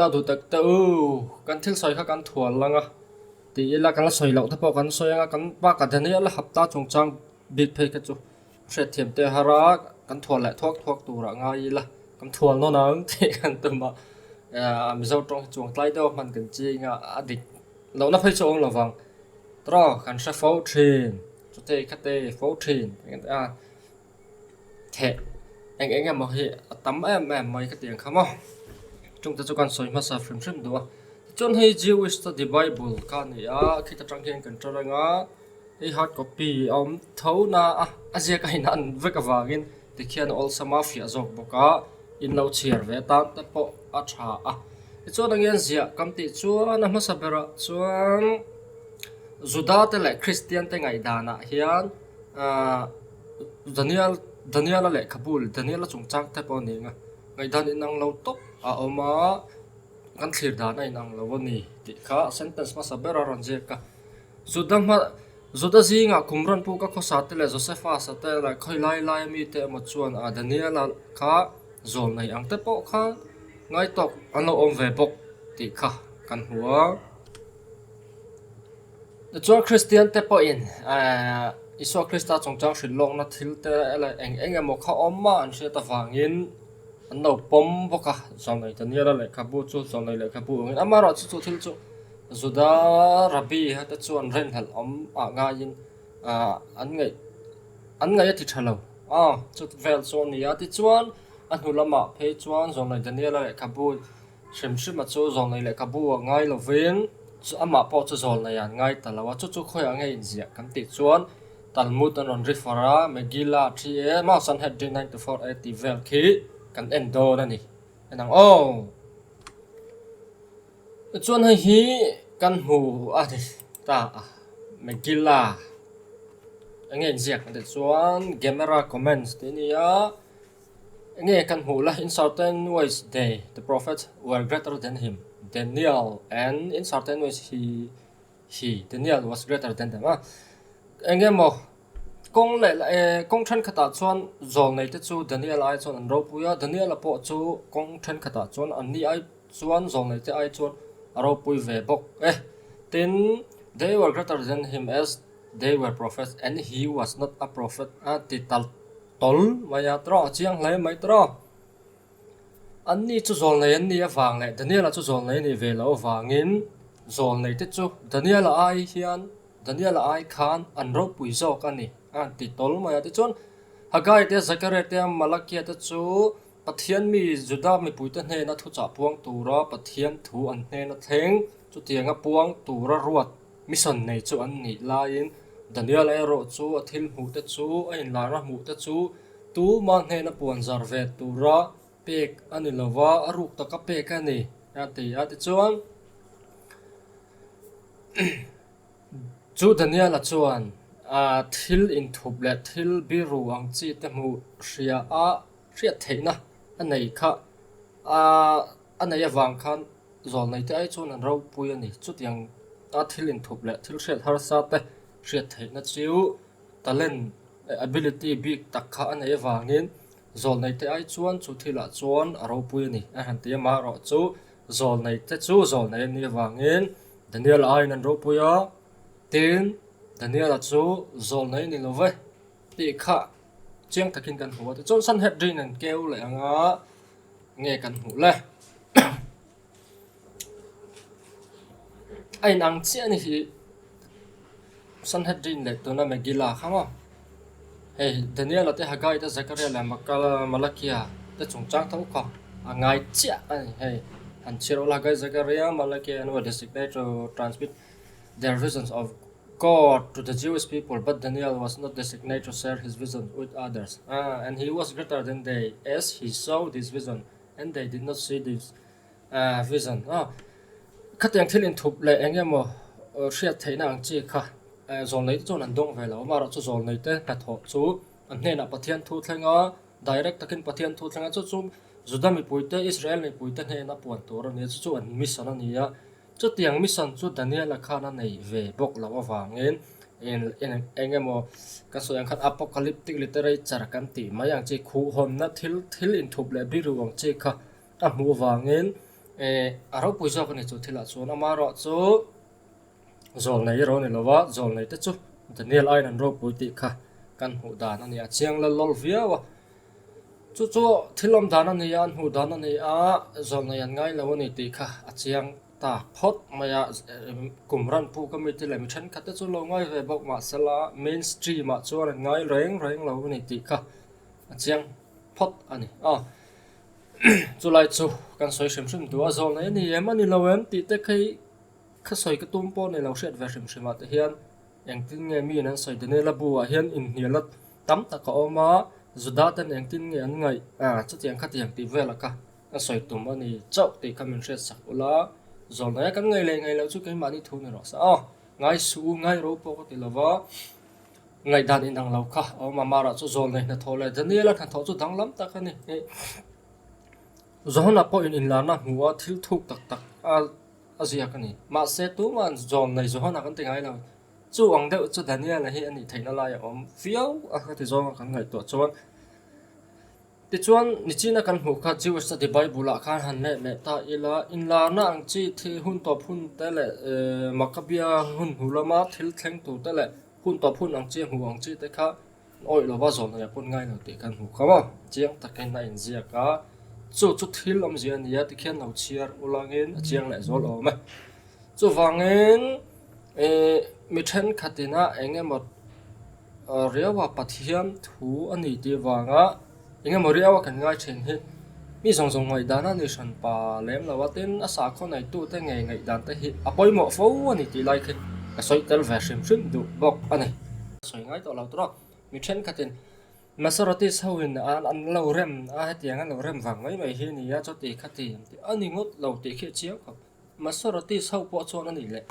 Unau duh tak te u, kan thil sawi kha kan thual lang a, ti ila kan la sawi loh te pawh kan sawi ang a, kan bakah Daniel a hapta chungchang bik phei kha chu hriatthiam te a har a, kan thual leh thuak thuak turah ngai ila kan thual nawn ang tih kan tum a, Mizo tawng hi chuang tlai deuh a hman kan ching a, a dik lohna phei chu a awm lo vang, tawh kan hre fo thin, chutei kha te fo thin a. Theh eng eng emaw hi a tam em em mai ka ti ang kha maw chung te chu kan sawi hmasa hrim hrim duh a tichuan hei Jewish study bible kha a ni a khita tang hian kan tar ang a hei hard copy a awm tho na a a ziak a inhan vek avangin tikhian a awlsam a fiah zawk bawk a in lo chhiar ve atan te pawh a tha a tichuan ang hian ziah kan tih chuan a hmasa berah chuan Juda te leh Kristian te ngaihdanah hian. Ahh Daniel Daniela lehkhabu leh Daniela chungchang te pawh a ni ang a, ngaihdan inang lo tawp a awm a, kan thlir dan a inang lo a ni tih kha sentence hmasa ber a rawn ziak a. Juda hma Juda zingah kum rawn puk a khawsa te leh Josephus-a te leh khawi lai lai ami te emaw chuan ah Daniela kha zawl nei ang te pawh khan ngai tawk an lo awm ve bawk tih kha kan hmu a. Tichuan Kristian te pawhin Isua Krista chungchang hrilh lawkna thil te leh eng eng emaw kha awm a an hriat avangin an lo pawm bawk a, Zawnei Daniela lehkhabu chu Zawnei lehkhabu angin amaherawhchu chu thil chu Juda Rabbi te chuan rinhlelh awm ah ngaiin an ngaih an ngaih a ti tha lo a, chu vel chu a ni a. Tichuan a hnu lamah phei chuan Zawnei Daniela lehkhabu Hrim hrima chu zawlnei lehkhabu a ngai lovin amah pawh chu zawlnei an ngai ta lo a, chu chu khawiah nge inziah kan tih chuan Talmud an rawn refer a, Megillah thi e, Mount Sanhedrin 94 a tih vel khi kan en dawn a ni. En ang aw. Tichuan hei hi kan hmu a ni ta a, Megillah enge inziak kan tih chuan Gemara comments tih a ni a. Enge kan hmuh la, in certain ways they, the prophets, were greater than him, Daniel, and in certain ways he, he, Daniel, was greater than them a. Enge maw kawng leh eh kawng thenkhatah chuan zawlnei te chu Daniel ai chuan an ropui a, Daniel-a pawh chu kawng thenkhatah chuan anni ai chuan zawlnei te ai chuan a ropui ve bawk e. Tin, they were greater than him as they were prophets and he was not a prophet a ti tal. Tawl mai a tawh a chiang hle mai tawh. An ni chu zawlnei an nih avang leh Daniela chu zawlnei a nih ve loh avangin zawlnei te chu Daniela ai hian Daniela ai khan an ropui zawk a ni a han ti tawl mai a. Tichuan Hagai te Zakaria te Malakia te chu Pathian mi Juda mipuite hnena thuchah puang tura Pathian thu an hnena thleng chutianga puang tura ruat Mission nei chu an nih laiin Daniel erawh chu a thil hmuh te chu a inlarna hmuh te chu tuma hnena puan zar ve tura pek a ni lo va, a ruk taka pek a ni a ti a. Tichuan chu Daniel-a chuan thil inthup leh thil biru ang chi te hmuh hria a hriat theihna a nei kha a nei avang khan Zawlnei te ai chuan an ropui a ni. Chutiang a thil inthup leh thil hriat harsa te hriat theihna chu talent leh ability bik tak kha a nei avangin zawlnei te ai chuan chu thilah chuan a ropui a ni. A han ti a, amaherawh chu zawlnei te chu zawlnei an nih avangin Daniel-a aiin an ropui a, tin Daniel-a chu zawlnei ni lo ve tih kha chiang takin kan hmu a. Tichuan Sanhedrin an keu leh ang a. Nge kan hmuh le? A inang chiah a ni hi Sanhedrin leh tuna Megillah kha maw? Hei Daniela te Haggai te Zakaria leh Malakia te chungchang tho kha a ngai chiah a ni hei. Han chhiar ula Haggai, Zakaria, Malakia and were designated to transmit their visions of God to the Jewish people, but Daniel was not designated to share his vision with others. Ah, and he was greater than they, as he saw this vision, and they did not see this ah, vision. Ah, khatiang thil inthup leh eng emaw hriat theihna ang chi kha zawlnei te chuan an dawng ve lo. Amaherawh chu zawlnei te hnathawh chu an hnenah Pathian thu thleng a, direct takin Pathian thu thleng a, chu chu Juda mipuite, Israel mipuite hnena puan tur a ni a, chu chu an mission a ni a. Chutiang mission chu Daniela khan a nei ve bawk loh avangin eng emaw kan sawi ang khan apocalyptic literature kan tih mai ang chi, khuhhawnna thil thil inthup leh biru ang chi kha a hmuh avangin. A ropui zawk a ni chu thilah chuan amaherawh chu zawlnei erawh a ni lo va, zawlnei te chu Daniel aiin an ropui tih kha kan hmuh dan a ni a, chiang lal lawl viau a. Chu chu thil awm dan a ni a, an hmuh dan a ni a, zawlnei an ngai lo a ni tih kha a chiang ta phawt mai a. Kum ran puk a mite leh mi thenkhat te chu lo ngai ve bawk mahsela mainstream ah chuan an ngai reng reng lo a ni tih kha a chiang phawt a ni a. Chulai chu kan sawi hrim hrim duh a, zawlnei a ni em a ni lo em tih te khi kha sawi ka tum pawh a ni lo hriat ve hrim hrim ah te hian engtin nge miin an sawi Daniela bu ah hian inhnial a tam tak a awm a, Juda ten engtin nge an ngaih a chutiang khatiang tih velah kha ka sawi tum a ni chauh tih kha min hriat sak ula, zawlnei a kan ngaih leh ngaih loh chu keimahni thu ni rawh se aw, ngai suh u ngai ro pawh ka ti lo va. Ngaihdan inang lo kha a awm a, Mara chu zawlnei hnathawh leh Daniela hnathawh chu danglam tak a ni. Johana pawhin inlarna hmu a thil thuk tak tak a ziak a ni. Mahse, tuma'n zawlnei Johana kan ti ngai lo. Chu ang deuh chu Daniela hi a nih theihna lai a awm viau a ka ti zawnga kan ngaihtuah chuan. Tichuan, nichina kan hmuh kha Jewish Study Bible-ah khan han leh leh ta ila, inlarna ang chi thil hun tawp hun te leh Maccabea hun hnu lama thil thleng tur te leh hun tawp hun ang chi hmuh ang chi te kha an awih lova zawn leh pawn ngai lo tih kan hmu kha maw? Chiang takin a inziak a, chu chu thil awmzia a ni a tikhian lo chhiar ulangin a chiang leh zual awm e. Chuvangin mi thenkhatin a eng emaw riaua Pathian thu a ni tih vanga eng emaw riaua kan ngai thin hi mi zawng zawng ngaihdan a ni hran pa lem lo a, tin a sakhaw neitute ngei ngaihdan te hi a pawimawh fo a ni tih lai khi ka sawi tel ve hrim hrim duh bawk a ni. Sawi ngai tawh lo tur a, mi thenkhatin Masoretes ho in an lo rem a hetiang an lo rem vang mai mai hi a ni a chuti khati an ti a ni ngawt lo tih khi a chiang khawp. Masoretes ho pawh chuan a nih leh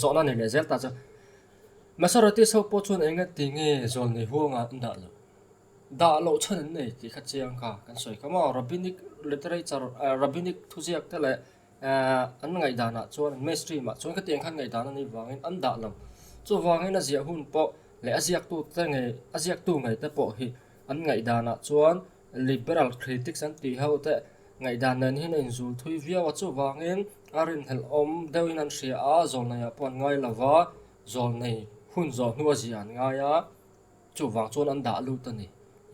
zawhna a nih leh zel ta chu. Masoretes ho pawh chuan eng ati nge zawlnei huangah an dah loh? Dah loh chhan an nei tih kha chiang kha kan sawi kha maw? Rabbinic literature Rabbinic thuziak te leh an ngaihdanah chuan an mainstream ah chuan khatiang khan ngaihdan a nih vangin an dah lo. Chuvangin a ziah hun pawh leh a ziaktu te ngei a ziaktu ngei te pawh hi an ngaihdanah chuan Liberal critics an tih ho te ngaihdan nen hian a inzul thui viau a, chuvangin a rinhlelh awm deuhin an hria a, zawlneiah pawh an ngai lo va, zawlnei hun zawh hnu a ziah an ngai a, chuvang chuan an dah lut a ni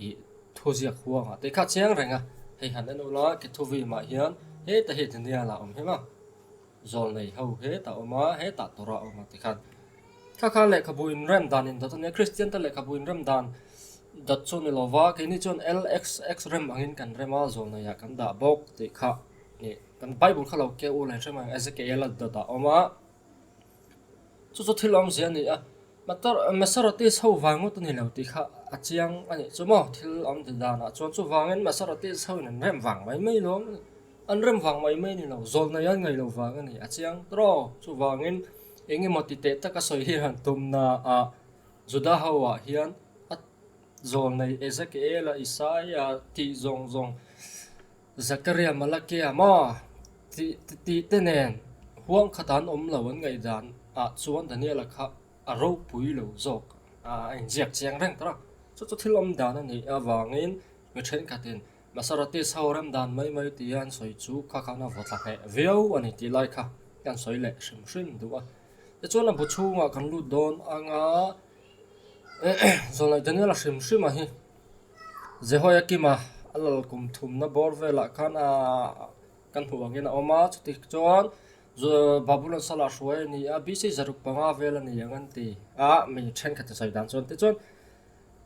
ih thuziak huangah te kha chiang reng a, hei han en ula Kethuvim-ah hian heta hi Daniel-ah a awm him a. Zawlnei ho hetah a awm a, hetah Torah a awm a tikhan kha kha lehkhabu inrem dan in dawt a nia, Kristian te lehkhabu inrem dan dawt chu ni lova, keini chuan LXX rem angin kan rem a, zawlneiah kan dah bawk tih kha nih kan Bible kha lo keu ula in hre mai ang Ezekiel a dawtah a awm a, chu chu thil awmzia a ni a, Masoretes ho vang ngawt a ni lo tih kha a chiang a nih chu maw thil awm danah chuan chuvangin Masoretes ho in an rem vang mai mai lo. An rem vang mai mai ni lo, zawlnei an ngaih loh vang a ni a chiang tawh. Chuvangin eng emaw ti teh taka sawi hi han tum na a, Juda ho ah hian a zawlnei Ezekiel-a, Isaia tih zawng zawng, Zakaria, Malakia maw tih tih te nen huang khatah an awm lo an ngaihdan ah chuan Daniel-a kha a ropui lo zawk a inziak chiang reng tawh a. Chu chu thil awm dan a nih avangin mi thenkhatin Maserati ho rem dan mai mai tia an sawi chu kha khan a vaw tla hneh viau a ni tih lai kha kan sawi leh hrim hrim duh a. Tichuan a bu chhungah kan lut dawn anga Zawlnei Daniela hrim hrim a hi Jehoiakima a lal kum thumna bawr velah khan a kan hmuh angin a awm a, chuti chuan Babulon salah hruai a ni a, BC 500 vel a ni ang an ti a, mi thenkhat sawi dan chuan tichuan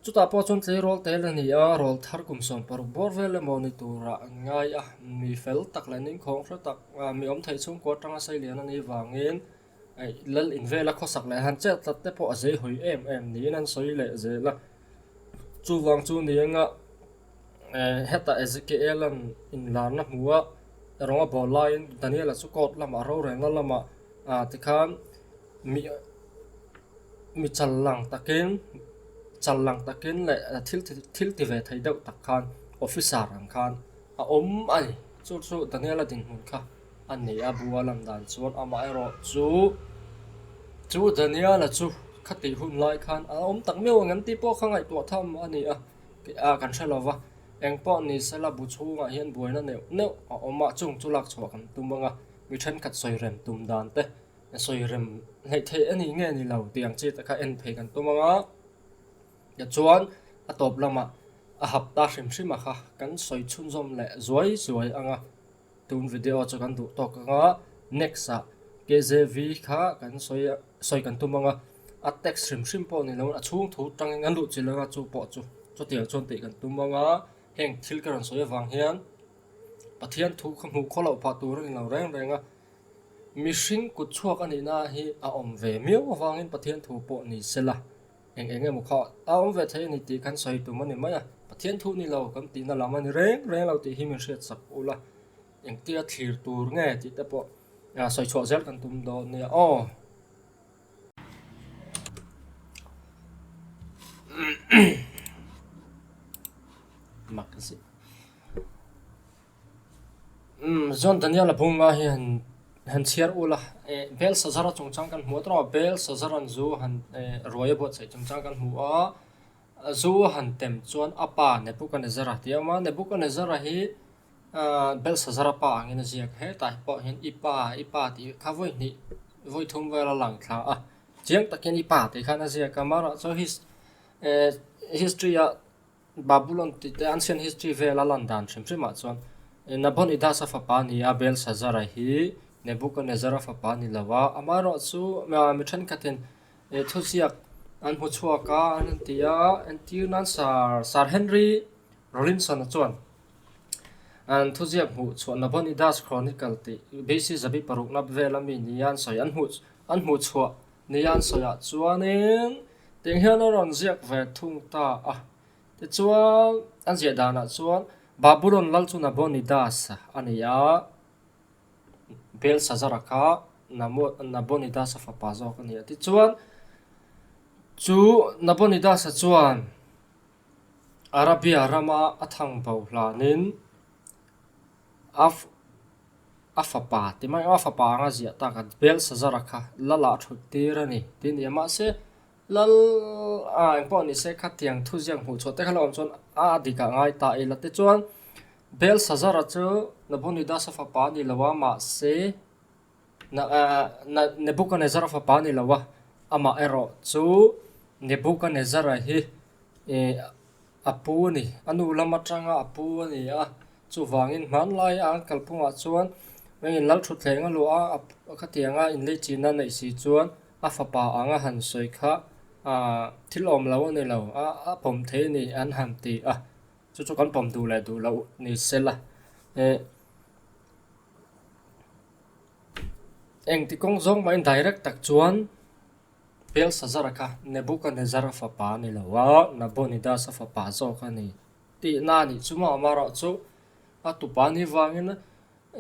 Chutah pawh chuan tleirawl tel a ni a, rawl thar kum 60 bawr vel emaw ni turah an ngai a, mi fel tak leh ningkhawng hre tak, mi awm theih chhungkua atanga sei lian a nih vangin lal in vela khawsak leh han chet tlat te pawh a zei hawi em em niin an sawi leh zel a. Chuvang chu ni anga hetah Ezekiel-a'n inlarna hmu a, rawng a bawl laiin Daniel-a chu court lamah rorelna lamah tikhan mi Mi chal lang takin chal lang takin leh thil thil ti ve thei deuh tak khan officer ang khan a awm a ni. Chu chu Daniel-a dinhmun kha a ni a, bu a lan dan chuan amaherawh chu chu Daniel-a chu khatih hun lai khan a awm tak meuh ang em tih pawh kha ngaihtuah tham a ni a, kan hre lo va. Eng pawh ni sela bu chhungah hian buaina neuh neuh a awm a, chung chu lak chhuah kan tum ang a, mi thenkhat sawi rem tum dan te sawi rem hleih theih a ni nge ni lo tih ang chi te kha en phei kan tum ang a. Tichuan a tawp lamah a hapta hrim hrim a kha kan sawi chhunzawm leh zuai zuai ang a. Tun video chu kan duh tawk ang a, next ah KJV kha kan sawi sawi kan tum ang a, a text hrim hrim pawh ni lo a chhung thu tangin an luh chilh ang a chu pawh chu chutiang chuan tih kan tum ang a, heng thil ka rawn sawi avang hian Pathian thu kha hmuh khaw loh phah tur a ni lo reng reng a, mihring kut chhuak a nihna hi a awm ve miau avangin Pathian thu pawh ni sela. Eng eng emaw kha a awm ve thei a ni tih kan sawi tum a ni mai a, Pathian thu ni lo kan tihna lam a ni reng reng lo tih hi min hriat sak ula, engtia thlir tur nge tih te pawh sawi chhuah zel kan tum dawn nia aw. Mak zia. Umm John Daniel-a bunga hi han han chhiar ul a, eh Belshazzar-a chungchang kan hmu a tawh a, Belshazzar-a'n zu han eh ruai a buatsaih chungchang kan hmu a, zu a han tem chuan a pa Nebuchadnezzar-a tih a awm a, Nebuchadnezzar-a hi ah Belshazzar-a pa angin a ziak a, hetah pawh hian i pa i pa tih kha vawi hnih vawi thum vel a lang thla a, chiang takin i pa tih khan a ziak a, amaherawh chu his eh history-ah Babulon tih te ancient history vel a lan dan hrim hrim ah chuan Nabonidus-a fapa a ni a, Belshazzar-a hi Nebuchadnezzar-a fapa a ni lo a, amaherawhchu mi thenkhatin thuziak an hmu chhuak a an han ti a, entir nan Sir Sir Henry Rawlinson-a chuan an thuziak hmuh chhuah Nabonidus Chronicle tih BC zabi parukna vela mi nia an sawi an hmuh an hmuh chhuah Nia an sawiah chuanin tiang hian a rawn ziak ve thung ta a. Tichuan an ziah danah chuan Babulon lal chu Nabonidus a ni a, Belshazzar-a kha Nabonidus-a fapa zawk a ni a. Tichuan chu Nabonidus-a chuan Arabia rama a thang bo hlanin a A fapa ti mai a, a fapa anga ziah tak a Belshazzar-a kha lal ah thut tir a ni tih a ni a, mahse lal a engpawh ni se khatiang thuziak hmuh chhuah te kha la awm chuan a dik ah ngai ta ila tichuan Belshazzar-a chu Nabonidus-a fapa a ni lo a, mahse Nebuchadnezzar-a fapa a ni lo a, amah erawh chu Nebuchadnezzar-a hi ih A pu a ni. A nu lam atanga a pu a ni a. Chuvangin hmanlaia an kalphungah chuan mengin lal thutthleng a luah a, a khatianga inleichina neih si chuan a fapa anga han sawi kha thil awm lo a ni lo, a pawm thei a ni an han ti a. Chu chu kan pawm duh leh duh loh ni sela. Engti kawng zawng mahin direct tak chuan. Belshazzar-a kha Nebuchadnezzar-a fapa a ni lo a, Nabonidus-a fapa zawk a ni tihna a nih chu maw? Amaherawhchu a tupa ni vangin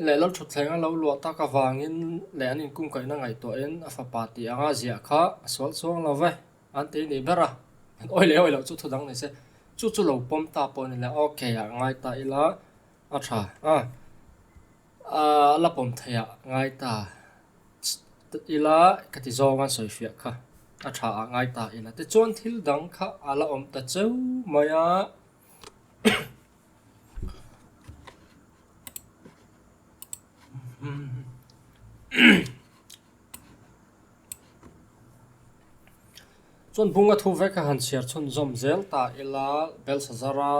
leh lal thutthleng a lo luah tak avangin leh an inkungkaihna ngaihtuahin a fapa tih anga ziah kha a sual chuang lo ve an ti nih ber a, an awi leh awi loh chu thu dang ni se, chu chu lo pawm ta pawh a ni le, okay ah ngai ta ila a tha a, a la pawm theih ah ngai ta. Ila ka ti zawng a sawi fiah kha a tha ah ngai ta ila tichuan thil dang kha a la awm ta cheu mai a. Chuan bunga thu vek a han chhiar chhunzawm zel ta ila Belshazzar-a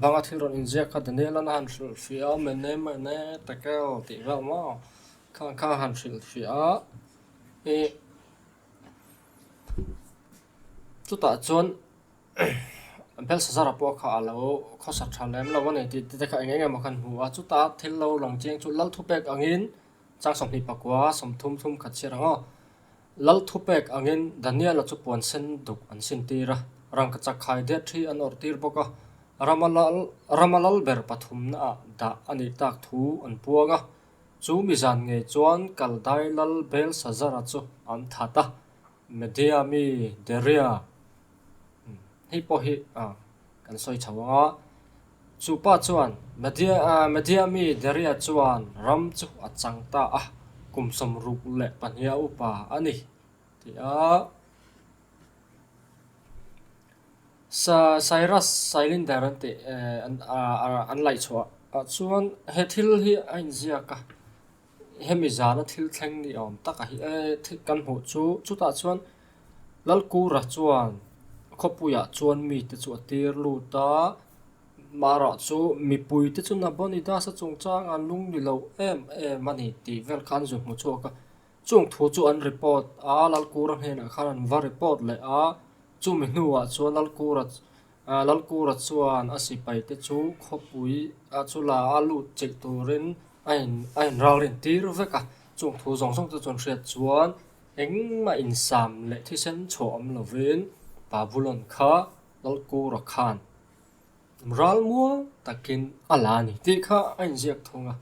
banga thil rawn inziak kha Daniel-an a han hrilhfiah a mene mene tekel tih vel maw. Kha kha han hrilhfiah a, ih chutah chuan Belshazzar-a pawh kha a lo khawsa tha lem lo a ni tih te kha eng eng emaw khan hmu a, chutah thil lo lang chiang chu lal thupek angin chang 20 pakua 30 thum khat chhiar ang aw. Lal thupek angin Daniel-a chu puan sen duk an sin tir a, rangkachak khai det thi an awrh tir bawk a, rama lal rama lal ber pathumna ah dah a nih tak thu an puang a. Chu mi zan ngei chuan Kaldai lal Belshazzar-a chu an that a, Media mi Daria hei pawh hi kan sawi chho ang a, chu pa chuan Media Media mi Daria chuan ram chu a chang ta a, kum 62 a upa a ni tih a. Cyrus Cylinder an tih an laih chhuah ah chuan he thil hi a inziak a, hemi zana thil thleng ni awm tak a hi kan hmuh chu chutah chuan Lalkura chuan khawpuiah chuan mite chu a tir lut a, marawh chu mipuite chu Nabonidus-a chungchang an lung ni lo em em a ni tih vel kha an zu hmu chhuak a. Chung thu chu an report a, Lalkura hnenah khan an va report leh a, chumi hnuah chuan Lalkura Lalkura chuan a sipai te chu khawpui a chu la a lut chilh turin a in a inralrin tir vek a, chung thu zawng zawng te chuan hriat chuan engmah insam leh thisen chhuah awm lovin Babulon kha Lalkura khan Ral muang takin a la a ni tih kha a inziak thung a.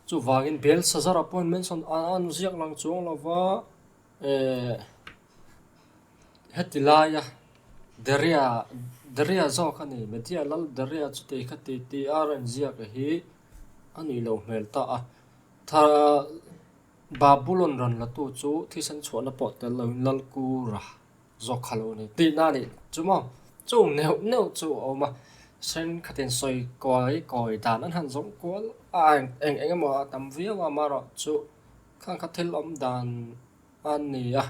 Chuvangin Belshazzar-a pawhin mention a an ziak lang chuang lo va, eh heti laia Daria Daria zawk a ni, Media lal Daria chuti kha ti ti a rawn ziak hi a nih loh hmel ta a. Tha Babulon rawn latu chu thisen chhuahna pawh tel loin Lalkura. Zawk kha lo ni tihna a nih chu maw? Chung neuh neuh chu a awm a, thenkhatin sawi kawi kawi dan an han zawng kual a, eng eng emaw a tam viau a, amaherawh chu khang kha thil awm dan a ni a,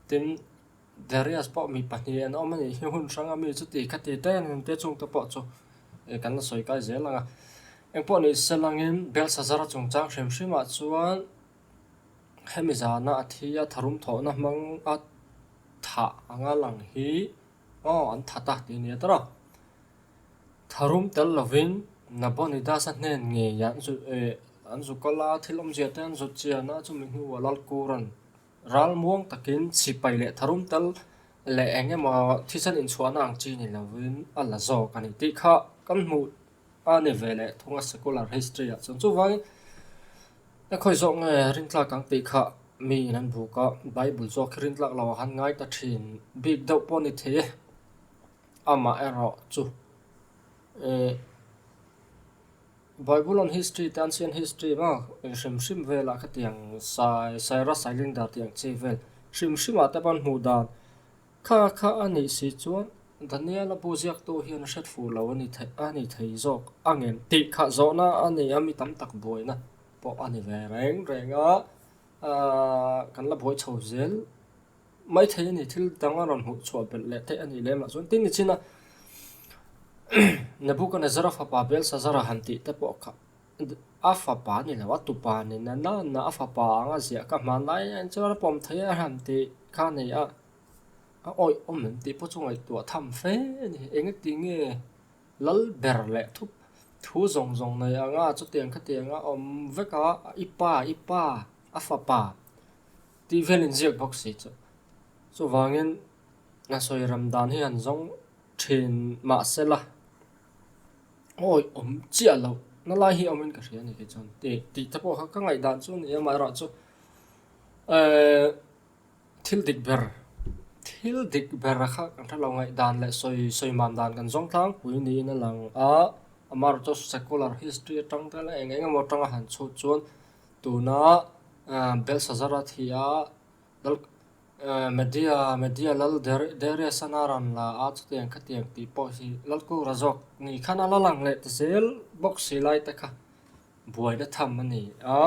tin Darius pawh mi pahnih an awm a nih hi hun hranga mi chuti khati te an han tia chungte pawh chu kan la sawi kai zel ang a, engpawh ni selangin Belshazzar-a chungchang hrim hrimah chuan Hemi zana a thi a tharum thawhna hmang a thah anga lang hi aw an that a tih a ni a tawrh a. Tharum tel lovin Nabonidus-a hnen ngei an zu eh an zu kal a, thil awmzia te an zut chian a, chumi hnuah Lalkura'n ral muang takin sipai leh tharum tel leh eng emaw thisen inchhuahna ang chi ni lovin a la zawk a ni tih kha kan hmuh a ni ve leh thung a secular history ah chuan chuvangin A khawi zawk nge rintlak ang tih kha mi in an buk a, Bible zawk hi rintlak lo ah han ngai ta thin bik deuh pawh a ni thei e. Amah erawh chu eh Bible on history te ancient history maw in hrim hrim velah khatiang sai Cyrus Cylinder tih ang chi vel hrim hrim ah te pawh an hmuh dan Kha kha a nih si chuan Daniela bu ziaktu hian a hret fuh lo a ni thei a ni thei zawk a ngem tih kha zawhna a ni a, mi tam tak buaina pawh a ni ve reng reng a, aaa kan la buai chho zel mai thei a ni, thil dang a rawn hmuh chhuah belh leh theih a nih lem lah chuan tin nichin a Nebuchadnezzar-a fapa Belshazzar-a han tih te pawh kha a fapa a ni lo a tupa ni na na a fapa anga ziah ka hmanlai ang chuan a pawm thei a han tih kha a ni a. A awih awm em tih pawh chu ngaihtuah tham fe a ni. Engati nge lal ber leh thup thu zawng zawng nei anga chutiang khatiang a awm vek a, i pa, i pa, a fapa tih vel inziak bawk si chu. Chuvangin a sawi ram dan hi han zawng thin mahsela a awih awm chiah loh na lai hi awmin ka hria a ni kei chuan tih tih te pawh kha ka ngaihdan chu a ni a, amaherawhchu ehh. Thil dik ber, thil dik ber kha kan hre lo ngaihdan leh sawi sawi mam dan kan zawng tlangpui niin a lang a, amaherawhchu secular history atang te leh eng eng emaw atanga han chhut chuan tuna Belshazzar-a thi a lal Media Media lal Darius-a rawn la a chutiang khatiang tih pawh hi Lalkura zawk ni khan a la lang leh ta zel bawk si lai te kha buaina tham a ni a.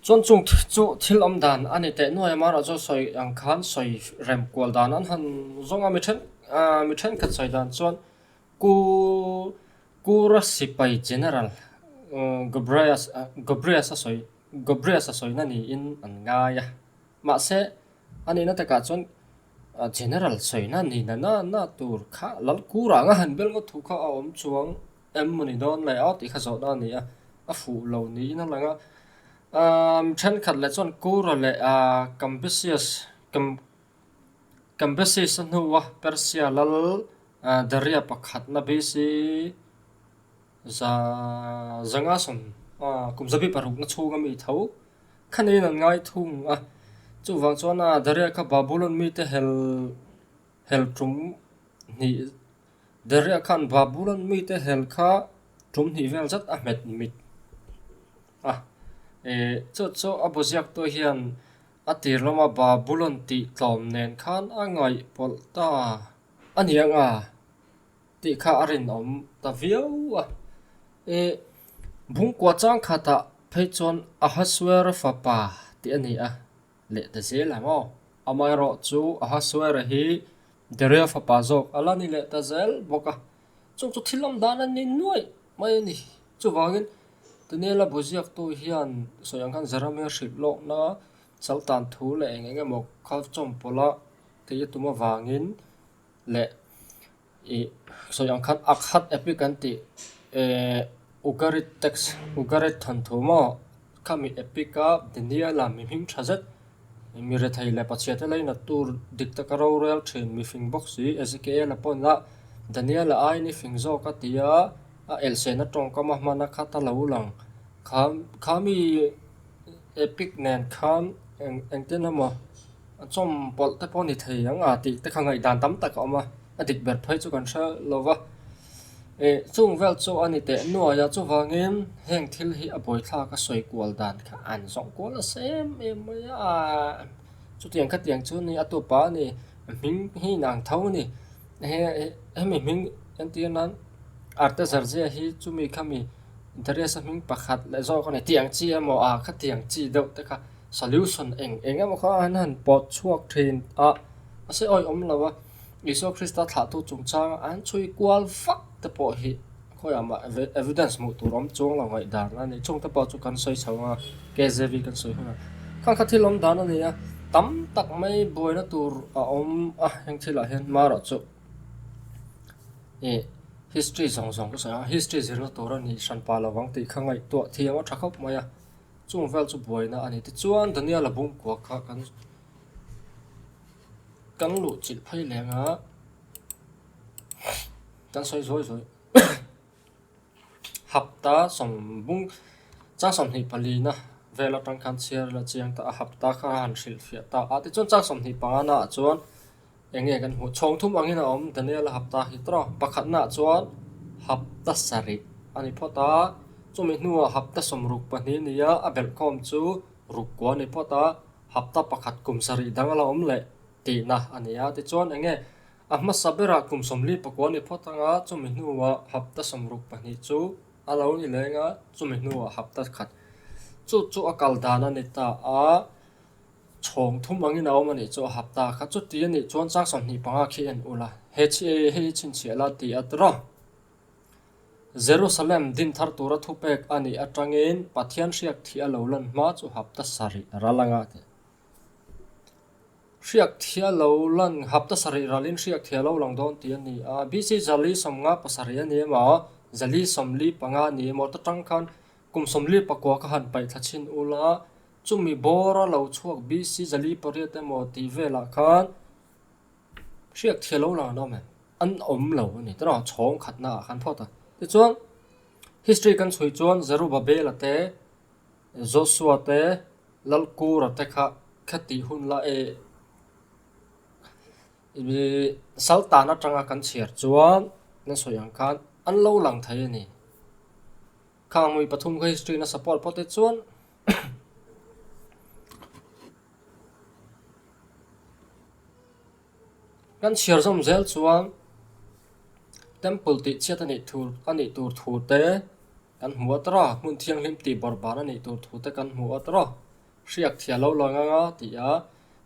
Chuan chung chu thil awm dan a ni teh nuai a amaherawh chu sawi ang khan sawi rem kual dan an han zawng a mi then ah mi thenkhat sawi dan chuan Ku Kura sipai General Gobrias Gobrias a sawi Gobrias a sawina niin an ngai a mahse a nihna takah chuan General sawina ni na na na tur kha Lalkura anga han bel ngawt thu kha a awm chuang em maw ni dawn le aw tih kha zawhna a ni a, a fuh lo niin a lang a. Aaa thenkhat leh chuan Kura leh aaa Cambyses Cam Cambyses a hnua Persia lal Daria pakhatna BC za zanga sawm kum zabi parukna chhunga mi tho kha niin an ngai thung a, chuvang chuan a Daria kha Babulon mite hel hel tum hnih Daria khan Babulon mite hel kha tum hnih vel zat a hmet mit. Chu chu a bu ziaktu hian a tir lama Babulon tih tlawm nen khan a ngaih pawlh ta a ni ang a tih kha a rinawm ta viau a. Bungkua changkhatah phei chuan Ahasuera fapa tih a ni a. Leh ta zel ang aw. Amaherawh chu Ahasuera hi Daria fapa zawk a la ni leh ta zel bawk a. Chung chu thil awm dan a ni nuaih mai a ni. Chuvangin Daniela bu ziaktu hian sawi ang khan Jeremia hrilh lawkna saltan thu leh eng eng emaw kha chawmpawlh a tih a tum avangin leh Ih sawi ang khan Akkad epic an tih eh Ugarit text Ugarit thawnthu maw khami epic a Daniel-a mi hming tha zet mi rethei leh pachhiate lainat tur dik taka rorel thin mi fing bawk si Ezekiel-a pawn a Daniel-a aiin i fing zawk a ti a a elhsehna tawngkam a hman a khat a lo lang kha khami epic nen khan eng engtin emaw A chawmpawlh te pawh a ni thei ang a tih te kha ngaihdan tam tak a awm a, a dik ber phei chu kan hre lo va. Ih chung vel chu a ni teh nuai a, chuvangin heng thil hi a buaithlak a sawi kual dan kha an zawng kual nasa em em mai a, chutiang khatiang chu ni a tupa a ni, hming hi inang tho a ni, hemi hming entir nan Artaxerxes hi chumi khami Darius-a hming pakhat leh zawk a ni tih ang chi emaw a khatiang chi deuh te kha. Solution eng eng emaw kha an han pawt chhuak thin a, mahse awi awm lo a, Isua Krista thlahtu chungchanga an chhui kual vak te pawh hi khawiah mah evidence hmuh tur awm chuang lo ngaihdan a ni. Chung te pawh chu kan sawi chho ang a, KJV kan sawi hunah kha kha thil awm dan a ni a, tam tak mai buaina tur a awm a heng thilah hian marawh chu ih history zawng zawng ka sawi ang a, history zirna tur a ni hran pah lo vang tih kha ngaihtuah thiam a tha khawp mai a. Chung vel chu buaina a ni. Tichuan Daniel-a bungkua kha kan kan luh chilh phei leng a, kan sawi zawi zawi hapta sawm bung chang 24 na vel atang khan chhiar la chiang ta a, hapta kha a han hrilhfiah ta a. Tichuan chang 25 naah chuan Eng nge kan hmuh? Chhawng thum angin a awm Daniel-a hapta hi tawh. Pakhatnaah chuan hapta sarih a ni phawt a, chumi hnuah hapta 62 ni a, a belhkhawm chu rukkua a ni phawt a, hapta pakhat kum sarih dang a la awm leh tihna a ni a. Tichuan eng nge a hmasa berah kum 49 a ni phawt ang a, chumi hnuah hapta 62 chu a lo ni leng a, chumi hnuah hapta khat chu chu a kal dan a ni ta a. Chhawng thum angin a awm a nih chu a hapta kha chuti a nih chuan chang 25 khi en ula he chi hei hi chhinchhiah la ti a tawrh a. Jerusalem din thar tura thupek a nih atangin Pathian hriak thih a lo lan hma chu hapta sarih ral anga ti. Hriak thih a lo lan hapta sarih ralin hriak thih a lo lang dawn tih a ni a. BC zali 57 a ni emaw zali 45 a ni emaw ta tang khan kum 49 kha han paih thla chhin ula Chumi bawra lo chhuak BC 408 emaw tih velah khan hriak thia lo lang an awm em? An awm lo a ni. Tawrh chhawng khatna ah khan phawt a. Tichuan history kan chhui chuan Zerubbabel-a te, Joshua te, Lalkura te kha khatih hun la e Saltan atanga kan chhiar chuan nan sawi ang khan an lo lang thei a ni. Khang mui pathum kha history in a support phawt te chuan Kan chhiar zawm zel chuan temple tih chhiat a nih tur a nih tur thu te kan hmu a tawrh a, hmun thianghlim tih bawrh ban a nih tur thu te kan hmu a tawrh a, hriak thia lo lang ang a ti a,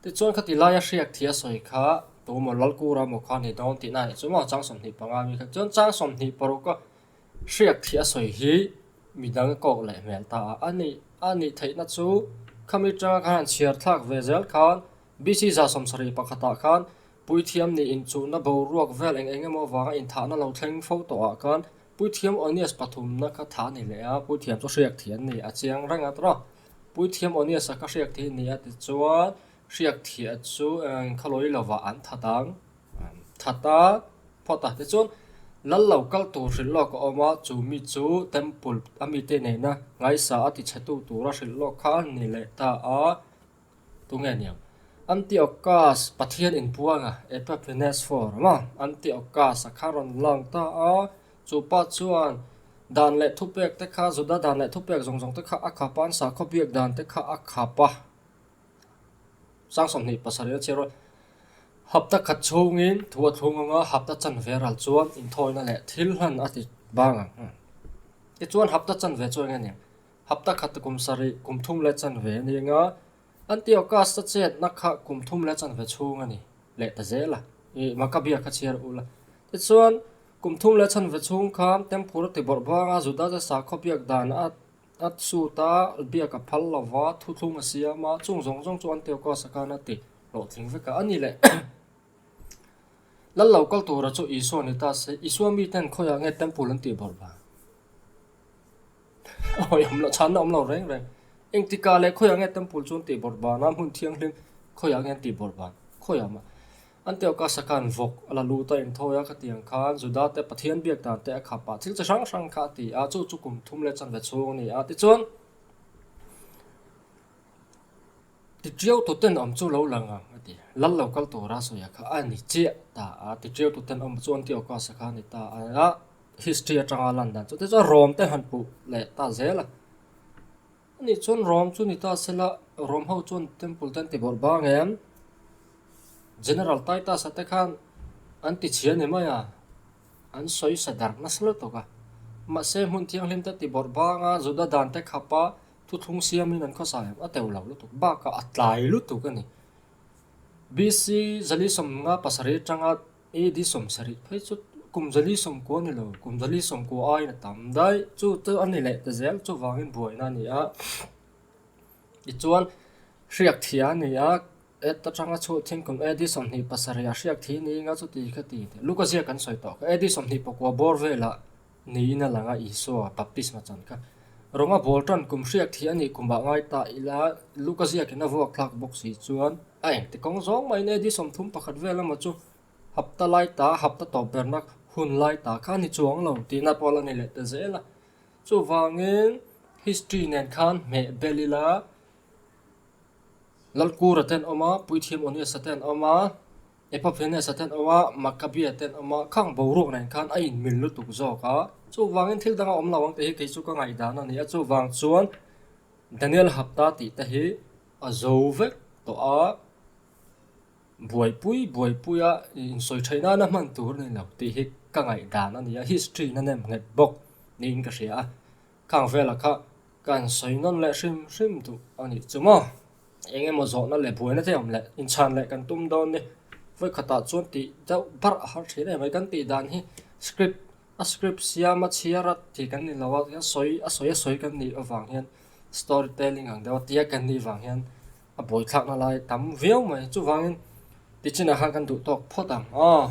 tichuan khati laia hriak thia sawi kha tumaw Lalkura maw kha a ni dawn tihna a nih chu maw chang 25 ami kha chuan chang 26 a hriak thia sawi hi Midang a kawk leh hmel ta a, a nih a nih theihna chu khami atanga khan han chhiar thlak ve zel khan BC 71 ah khan Puithiam nih inchuhna boruak vel eng eng emaw avanga inthahna lo thleng fo tawh ah khan Puithiam Onias pathumna kha thah a ni leh a, Puithiam chu hriak thih an ni a chiang reng a tawrh a, Puithiam Onias-a kha hriak thih a ni a tichuan hriak thih chu eng khalawi lovah an that ang. That a phawt a, tichuan lal lo kal tur hrilh lawk a awm a, chu mi chu temple a mite nena ngaisa a tichhetu tura hrilh lawk kha a ni leh ta a, tunge niang? Antiochus Pathian inpuanga Epiphanes for a maw? Antiochus a kha rawn lang ta a, chu pa chuan. Dan leh thupek te kha, Juda dan leh thupek zawng zawng te kha a khap a, an sakhaw biak dan te kha a khap a. 27 a chhiar rual. Hapta khat chhungin thu a thlung anga hapta chanve ral chuan inthawina leh thil hlan a ti bang ang. Tichuan hapta chanve chu eng a ni? Hapta khat kum sarih kum thum leh chanve a ni anga Antiochus-a chetna kha kum thum leh chanve chhung a ni leh ta zel a. Ih Maccabea kha chhiar ul a. Tichuan kum thum leh chanve chhung khan Temple a ti bawrh bang a, Juda-te sakhaw biak dan a A chhut a, biak a phal lo va, thuthlung a siam a, chung zawng zawng chu Antiochus-a khan a ti hlawhtling vek a. A ni leh, Lal lo kal tura chu Isua ni ta se, Isua miten khawiah nge temple an tih bawrh vang? Awi awm lo, chhanna awm lo reng reng. Engtikah leh khawiah nge temple chu an tih bawrh van a, hmun thianghlim khawiah nge an tih bawrh van? Khawiah mah. Antiochus-a khan vawk a la lut a, inthawi a, khatiang khan Juda te Pathian biak dan te a khap a, thil chi hrang hrang kha a ti a, chu chu kum thum leh chanve chhung a ni a. Tichuan, Tiṭiau tuten awm chu lo lang ang, a ti. Lal lo kal tura sawi a kha a ni chiah ta a, tiṭiau tuten awm chu Antiochus-a kha a ni ta a, history aṭanga lan dan chu. Tichuan, Rom te han puh leh ta zel a. Ani chuan Rom chu ni ta sela, Rom ho chuan temple te an ti bawrh bang em? General Titus-a te khan an ti chhia ni mai a, an sawi sa darh nasa lutuk a. Mahse hmun thianghlim te ti bawrh bang a, Juda dan te khap a, thuthlung siamin an khawsa em? A teuh lo lutuk, bakah a tlai lutuk a ni. BC zali 57 atanga AD 70 phei chu kum zali 90 ni lo, kum zali 90 aiin a tam daih. Chu chu a ni leh ta zel, chuvangin buaina a ni a. Tichuan, hriak thih a ni a, et atanga chhuah thin kum AD 27 ah hriak thih ni anga chuti kha ti teh. Luka ziak kan sawi tawh kha, AD 29 bawr velah niin a lang a, Isua baptisma chan kha. Rawnga bawl tan kum hriak thih a nih kumah ngai ta ila, Luka ziakin a vuak thlak bawk si chuan a engti kawng zawng maiin AD 31 vel emaw chu hapta lai ta, hapta tawp berna hun lai ta kha a ni chuang lo tihna pawh la ni leh ta zel a. Chuvangin history nen khan hmeh bel ila, Lalkura te an awm a, Puithiam Onias-a te an awm a, Epaphanes-a te an awm a, Maccabea te an awm a, khang boruak nen khan a inmil lutuk zawk a. Chuvangin thil dang a awm lo ang tih hi kei chu ka ngaihdan a ni a, chuvang chuan Daniel Hapta tih te hi a zo vek tawh a, buaipui buaipui a insawi theih nana hman tur a ni lo tih hi ka ngaihdan a ni a, history na nem nghet bawk niin ka hria a. Khang velah kha ka han sawi nawn leh hrim hrim duh a nih chu maw? Eng emaw zawhna leh buaina te awm leh inchhan leh kan tum dawn ni. Vawi khatah chuan tih deuh barh a har thin em mai. Kan tih dan hi script a script siam a chhiar a tih kan ni lo a, a sawi a sawi a sawi kan nih avang hian story telling ang deuh a tia kan nih vang hian a buaithlakna lai tam viau mai. Chuvangin tichinah khan kan duh tawk phawt ang aw.